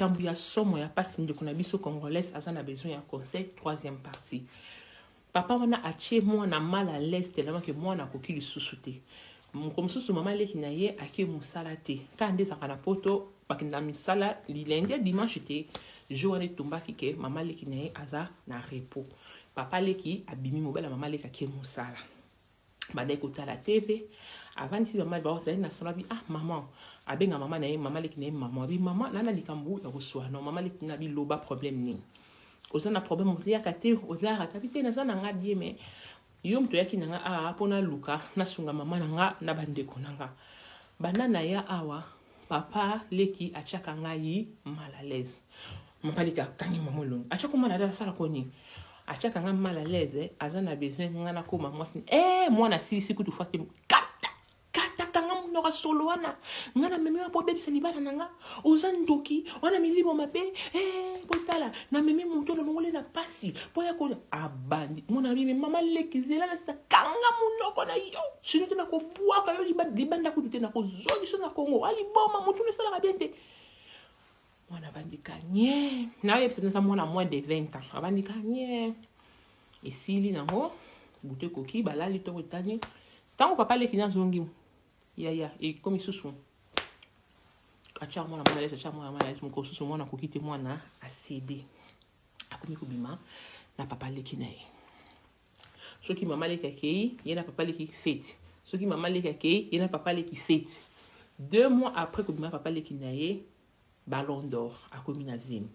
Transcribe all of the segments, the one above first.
Likambo ya somo ya pasi ndeko na biso congolaise aza na besoin ya conseil troisième partie. Papa wana atie mwana mal à l'aise tellement que mwana akoki lisusu te. Mokolo mosusu mama leki na ye ake mosala te. Kaka nde ezalaka na poto bakenda misala lundi ya dimanche te. Jour wana etombaki ke mama leki na ye aza na repos. Papa leki abimi mobali ya mama leki ake mosala. Bandaki kotala TV, avandisi mama bazali na salon abi ah maman, abenga mama na ye mama leki na ye maman abi maman na na likambo ya koswa no mama leki na biloba problème nini oza na problème oliaka te olalaka te abi te naza na nga bien mais yo moto oyaki na nga awa mpo naluka nasunga mama na nga na bandeko na nga banda na ya awa papa leki atiaka ngai mal à l'aise. Mama leki akangi mama elongi atiaka mal à l'aise asala ko nini atiaka ngai mal à l'aise aza na besoin ngai nakoma mwasi eh mwana asilisi kutu fasi kata kata kanga monoko solo wana ngai namemi wa po obebisa libala na nga oza ndoki wana milimo mabe eh botala namemi moto nalongoli na pasi po ya ko abandi mwana bimi mama leki zela nasisa kanga monoko na yo sino te nakobwaka yo libanda kutu te nakozongisa na Kongo aliboma motu esalaka bien te. Mwana abandi kanye nayebisa naza mwana moins de 20 ans abandi kanye esili nango butu ekoki balali ntongo etani ntango papa leki nazongi yaya ekomi susu atia mwana mwana alesi atia mwana mwana alesi mokolo susu mwana akoki te mwana acede akomi kobima na papa leki na ye. Soki mama leki akei ye na papa leki feti, soki mama leki akei ye na papa leki feti. 2 mois après kobima papa leki na ye ballon d'or akomi na zemi.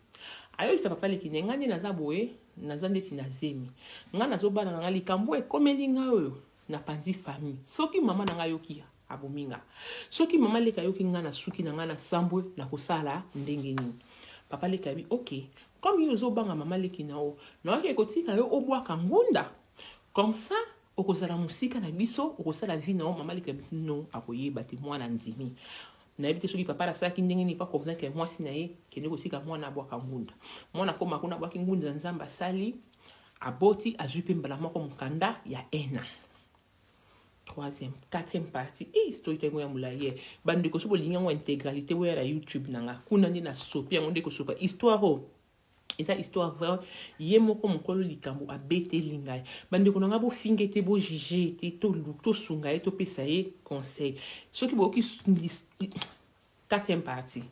Ayebisa papa leki na ye ngai nde naza boye naza ndeti na zemi ngai nazobala na ngai likambo ekomeli ngai oyo napanzi famille. Soki mama na ngai ayoki abomi nga, soki mama leki ayoki ngai na suki na ngai na sambwe nakosala ndenge nini? Papa leki abi ok comme yo ozobanga mama leki na yo nayoki ekotika yo obwaka ngunda comme ça okozala mosika na biso okosala vie na yo. Mama leki na biso no akoyeba te mwana ndimi nayebi te soki papa asalaki ndenge nini pa convaincre mwasi na ye kende kotika mwana abwaka ngunda. Mwana akoma kuna abwaki ngunda, Nzambe asali aboti azwi mpe mbala moko mokanda ya 1 an. Troisième, quatrième partie e story yango ya molai ye bandeko so bolingi yango intégralité boya na YouTube na nga kuna nde nasopi yango nde kosopa histoire oyo eza histoire vraie. Ye moko mokolo likambo abeteli ngai bandeko na ngai bofinge te bojuge te tosunga ye topesa ye conseil soki boyoki quatrième partie.